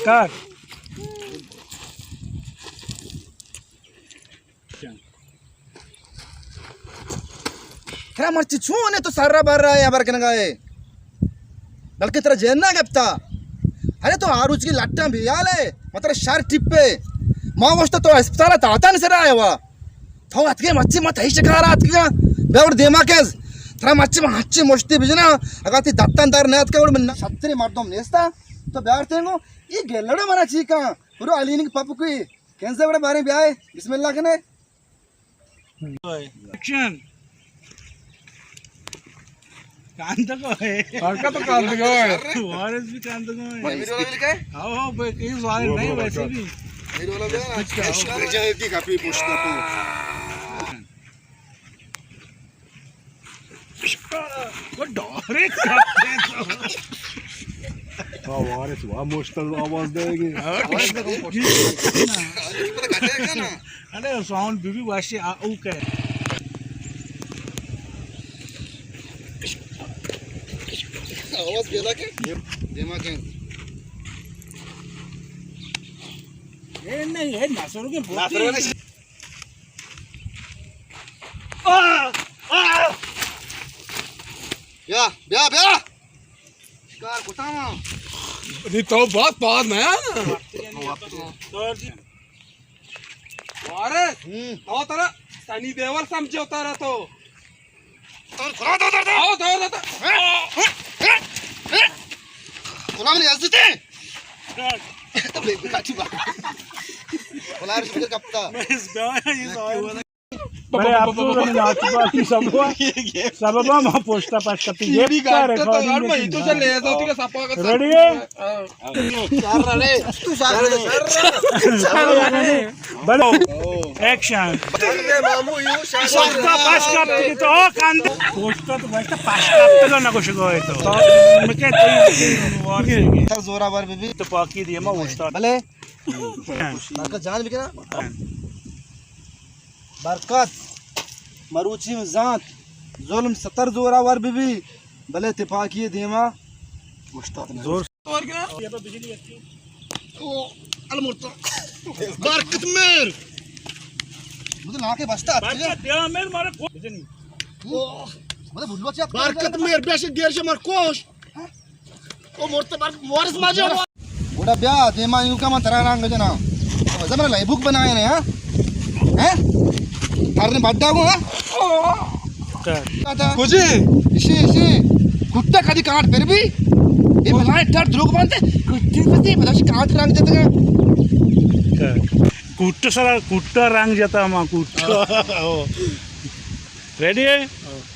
کار۔ ترا مرچی چون ہے تو سر بر رہا ہے، ہبر کنگا ہے؟ بلکہ ترا جین نہ گپتا۔ ارے تو آ روچ کی لٹاں بیال ہے، مطلب شر ٹپے۔ ما گوشتا تو اسپتال تاتان سر آیا وا۔ تو اتکے مچی ما تئی شکار اتکگا۔ بیا اور دیما کز۔ ترا مچی ما ہچی مشتی بجنا۔ اگا تی دتان در نہ اتکے اور من شتری مردم نیستا۔ تو بیار تینگو۔ یہ گلڑا منا چی کان۔ پرو علینگ پپ کوئی۔ کینسر بڑے بارے بیائے۔ بسم اللہ کنے۔ ایکشن۔ کاندگو ہے۔ ہلکا تو کاندگو ہے۔ وارث بھی کاندگو ہے۔ ویڈیو لگا لکھا ہے؟ ہاں، ہاں، بھائی، کہیں وارث نہیں، ویسے بھی۔ ویڈیو لگا ہے؟ اچھا۔ جائے کہ کافی پوچھتا تو۔ وہ ڈائریکٹ کاپتے تو۔ ہاں، وارث، واہ، مشتل آواز دے گی۔ ارے، ساؤنڈ بھی، بھی واشی، آ، اوکے۔ آواز گلا کے؟ دیما کے؟ اے نہیں، اے ناسر کے بوتی۔ بیا، بیا، بیا۔ شکار کتا ما۔ نی تو بہت پاس نہ ہے نا۔ وارث، ہم۔ تو ترا سنی دیول سمجھے اتارا تو۔ تو خدا تو، تو، تو۔ آؤ، تو، تو، تو۔ غلام نے عزت ہے۔ تو بے، بے، کاٹی بات۔ غلام شکر کپتا۔ میں اس گایا، یہ سوال۔ بڑے افسوس ہے، ناچ پاتی سبب، سبب ما پوسٹا پاس کپی۔ یہ بھی گاڑتا تو ریکارڈنگ یار، میں تو چلے جاتا ہوں، تو کیا سپا کا سب۔ ریڈی ہے؟ ہاں۔ شر رہے، تو شر رہے، شر رہے۔ بلو، ایکشن۔ پوسٹا پاس کپتی تو کاند۔ پوسٹا تو بس پاس کپتی تو نہ کچھ گوئے تو۔ مکے تو سر زورا بر بی بی۔ تو پاکی دیما اوشتا۔ بلے۔ برکت جان بکنا۔ برکت مروچی زانت ظلم ستر زورا ور بی بی، بلے تپاکی دیما زور۔ او، المرتا۔ برکت میر۔ مجھے نا کے بستا۔ برکت دیا میر مارا کو-، او، مجھے بھلو چا برکت میر بیش گیر سے مر کوش۔ او مرتا بر-، وارث ماجا۔ گوڑا بیا، دیما یوں کا من ترا رنگ جنا۔ زمرا لائبوک بنائے نے، ہاں؟ ہیں؟ ہر نے بڈا کو، ہاں؟ کجے؟ اسی، اسی۔ کٹا کدی کانٹ پھر بھی؟ یہ بلائیں ٹر دروگ بنتے۔ کٹی پتی، بلا سی کانٹ رنگ جتے گا۔ کٹا سرا، کٹا رنگ جتا ما، کٹا۔ ریڈی ہے؟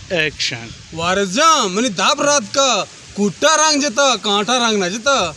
ایکشن۔ وارث جان، منی دپ رات کا، کٹا رنگ جتا، کانٹا رنگ نہ جتا۔